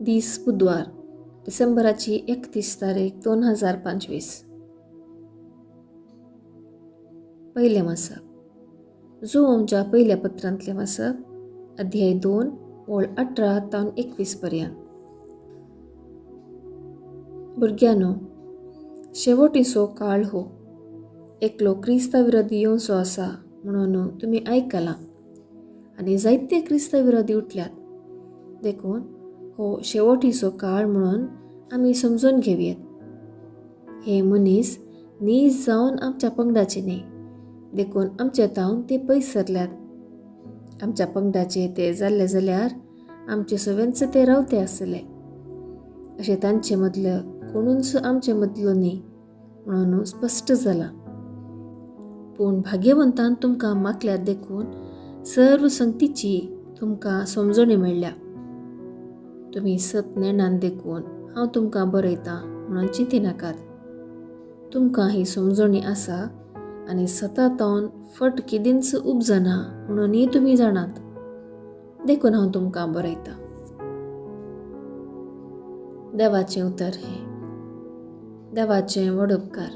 दीस बुधवार, डिसेंबराची 31 तारीख 2025. पयलें वाचप जुवांच्या पयल्या पत्रांतलें वाचप, अध्याय 2 ओळ 18 तावन 21 पर्यंत. भुरग्यांनो, शेवटीचो काळ हो. एकलो क्रिस्ता विरोधी येवचो आसा म्हणून तुमी आयकलां आनी जायते क्रिस्ता विरोधी उठल्यात, देखून हो शेवटीचो काळ म्हणून आमी समजून घेवयेत. हे मनीस नीज जावन आमच्या पंगडाचे न्ही, देखून आमचे तावन ते पयस सरल्यात. आमच्या पंगडाचे ते जाल्ले जाल्यार आमचे सवेंच ते रावते आसले. अशें तांचे मदले कोणूच आमचे मदलो न्ही म्हणून स्पश्ट जाला. पूण भाग्यवंतान तुमकां मागल्यार देखून सर्व संगतीची तुमकां समजणी मेळ्ळ्या. तुमी सत नेणान देखून हांव तुमकां बरयतां म्हणून चिंतिनाकात. तुमकां ही समजणी आसा आनी सता तावन फट केदींच उपजना म्हणूनय तुमी जाणात, देखून हांव तुमकां बरयतां. देवाचें उतर हें. देवाचें व्हड उपकार.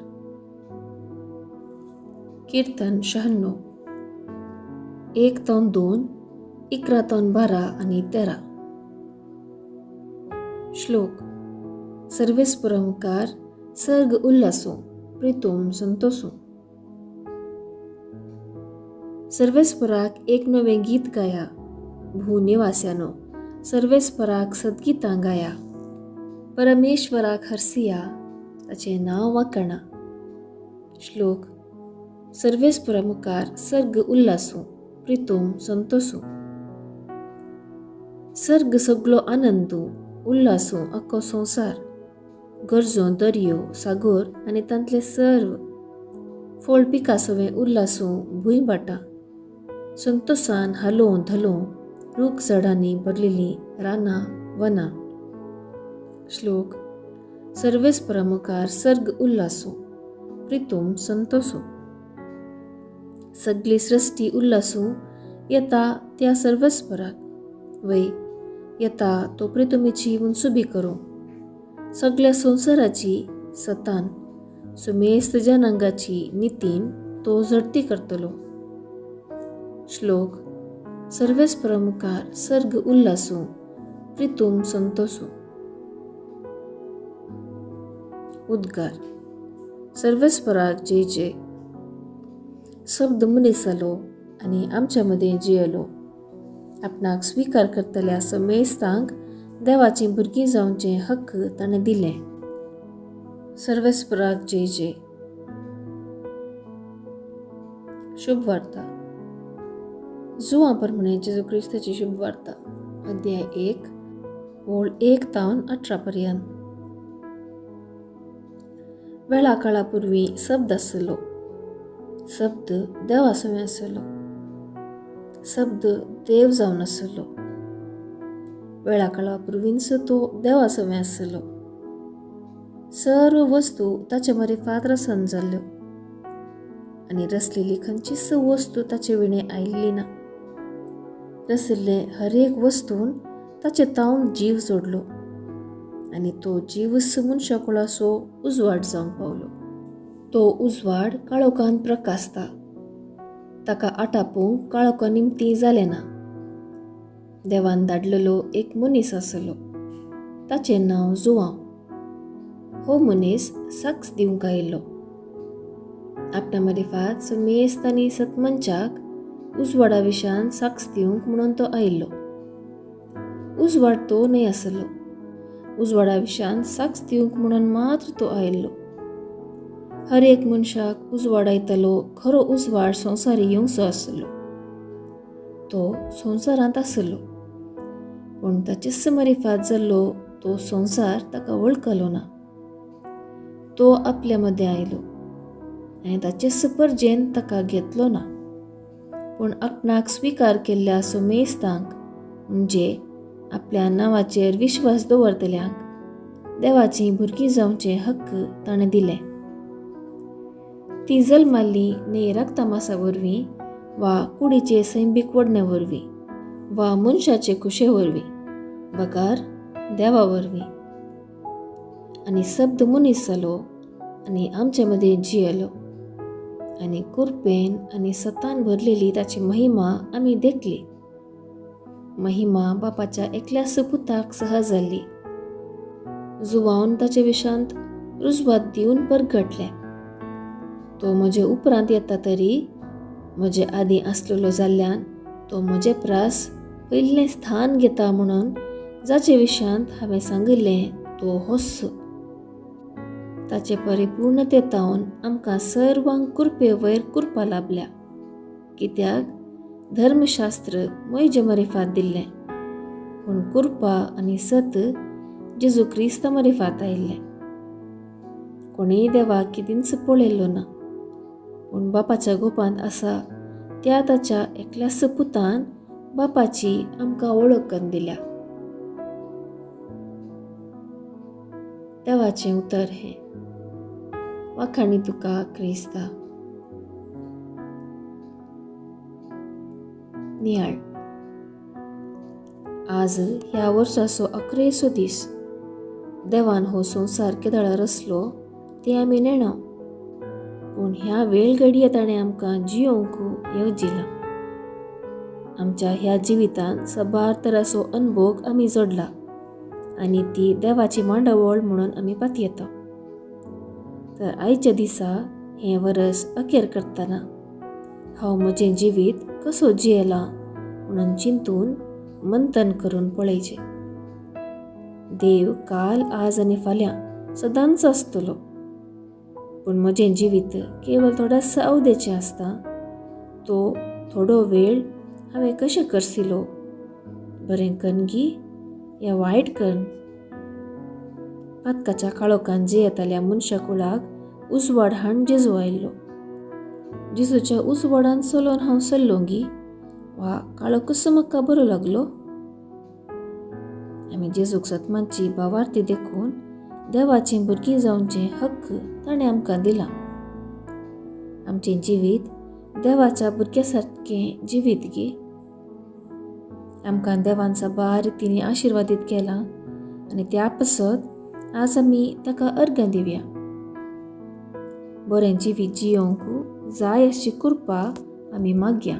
किर्तन 96, 1 तावन 2, 11 तावन 12 आनी 13. श्लोक. सर्वेस्परा मुखार सर्ग उल्लासूं, प्रितूम संतोसूं. सर्वेस्पराक एक नवें गीत गाया, भूनिवास्यानो सर्वेस्पराक सद्गितां गाया. परमेश्वराक हरसिया, ताचें नांव वाकणा. श्लोक. सर्वेस्परा मुखार सर्ग उल्लासूं, प्रितूम संतोसूं. सर्ग सगलो आनंदू, उल्लासूं आख्खो संवसार. गरजो दर्यो सागोर आनी तांतले सर्व फळ पिका सवें उल्लासूं भूंय बाटा. संतोसान हालोवं धलोवं रूख झाडांनी भरलेलीं रानां वनां. श्लोक. सर्वेस्परा मुखार सर्ग उल्लासूं, प्रितूम संतोसूं. सगली सृश्टी उल्लासूं येता त्या सर्वेस्पराक, वय येता तो प्रितुमीची मनसुबी करूं. सगल्या संवसाराची सतान सुमेस्त जनांगाची नितीन तो झडती करतलो. श्लोक. सर्वेस्परा मुखार सर्ग उल्लासूं, प्रितूम संतोसूं. उद्गार. सर्वेस्पराक जय जय. शब्द मनीस जालो आनी आमच्या मदें जियेलो. आपणाक स्विकार करतल्या समेस्तांक देवाचीं भुरगीं जावचें हक्क ताणें दिलें. सर्वेस्पराक जय जय. शुभ वार्ता. जुवां प्रमाणे जेजू क्रिस्ताची शुभ वार्ता, अध्याय 1 ओळ 1 तावन 18 पर्यंत. वेळा काळा पुर्वी शब्द आसलो, शब्द देवा सवें आसलो, शब्द देव जावन आसलो. वेळा काळा पुर्वींच तो देवा सवें आसलो. सर्व वस्तू ताचे मरिफात रसन जाल्ल्यो आनी रसलेली खंयचीच वस्तू ताचे विणें आयिल्ली ना. रसिल्ले हर एक वस्तून ताचे तावन जीव जोडलो आनी तो जीवच मनशा कुळाचो उजवाड जावंक पावलो. तो उजवाड काळोखान प्रकासता, ताका आटापूंक काळोखा निमती जालें ना. देवान धाडलेलो एक मनीस आसलो, ताचें नांव जुवांव. हो मनीस साक्ष दिवंक आयिल्लो. आपणा मरिफात समेस्त आनी सतमनच्याक उजवाडा विशान साक्ष दिवंक म्हणून तो आयिल्लो. उजवाड तो न्हय आसलो, उजवाडा विशान साक्ष दिवंक म्हणून मात्र तो आयिल्लो. हर एक मनशाक उजवाडायतलो खरो उजवाड संवसारी येवचो आसलो. तो संवसारांत आसलो, पूण ताचेच मरिफात जाल्लो तो संवसार ताका वळखलो ना. तो आपल्या मदें आयलो आनी ताचेच परजेन ताका घेतलो ना, पूण आपणाक स्विकार केल्ल्या समेस्तांक, म्हणजे आपल्या नांवाचेर विश्वास दवरतल्यांक, देवाचीं भुरगीं जावचें हक्क ताणें दिलें. ती जल्माल्ली न्हय रक्तमासा वरवीं वा कुडीचे सैमीक वडणे वरवीं वा मनशाचे खुशे वरवीं, बगर देवा वरवीं. आनी शब्द मनीस जालो आनी आमचे मदीं जियेलो आनी कुरपेन आनी सतान भरलेली ताची महिमा आमी देखली. महिमा बापाच्या एकल्या सुपुताक सहज जाल्ली. जुवावन ताचे विशांत रुजवात दिवन परगटलें. तो म्हजे उपरांत येता तरी म्हजे आदीं आसलेलो जाल्ल्यान तो म्हजे प्रास पयलें स्थान घेता म्हणून जाचे विशयांत हांवें सांगिल्लें तो होस. ताचे परिपूर्णतेतावन आमकां सर्वांक कुरपे वयर कुरपा लाभल्या, कित्याक धर्मशास्त्र म्हजे मरिफात दिल्लें, पूण कुरपा आनी सत जेजू क्रिस्ता मरिफात आयिल्लें. कोणीय देवाक कितेंच पळयल्लो ना, पूण बापाच्या गोपांत आसा त्या ताच्या एकल्याच पुतान बापाची आमकां वळख करून दिल्या. देवाचें उतर हें. वाखाणी तुका क्रिस्ता. नियाळ. आज ह्या वर्साचो अकरेचो दीस. देवान हो संवसार केदळा रचलो तें आमी नेणा, पूण ह्या वेळ घडये ताणें आमकां जियोवंक येवजिलां. आमच्या ह्या जिवितांत साबार तराचो अनभोग आमी जोडला आनी ती देवाची मांडावळ म्हणून आमी पातयेता. तर आयच्या दिसा हें वरस अखेर करतना हांव म्हजें जिवीत कसो जियेलां म्हणून चिंतून मंथन करून पळयचें. देव काल, आज आनी फाल्यां सदांच आसतलो, पूण म्हजें जिवीत केवळ थोड्याच अवधेचें आसता. तो थोडो वेळ हांवें कशें करसिलो, बरें करन गी या वायट करन? पातकाच्या काळोखान जियेताल्या मनशा कुळाक उजवाड हाण जेजू आयिल्लो. जेजूच्या उजवाडान चलोवन हांव चल्लो गी वा काळो कसो म्हाका बरो लागलो? आमी जेजूक सतमाची भावार्थी देखून देवाचीं भुरगीं जावचें हक्क ताणें आमकां दिलां. आमचें जिवीत देवाच्या भुरग्या सारकें जिवीत गी? आमकां देवान साबार रितींनी आशिर्वादीत केलां आनी त्या पासत आज आमी ताका अर्घां दिवया. बरें जिवीत जियोवंक जाय अशी कृपा आमी मागया.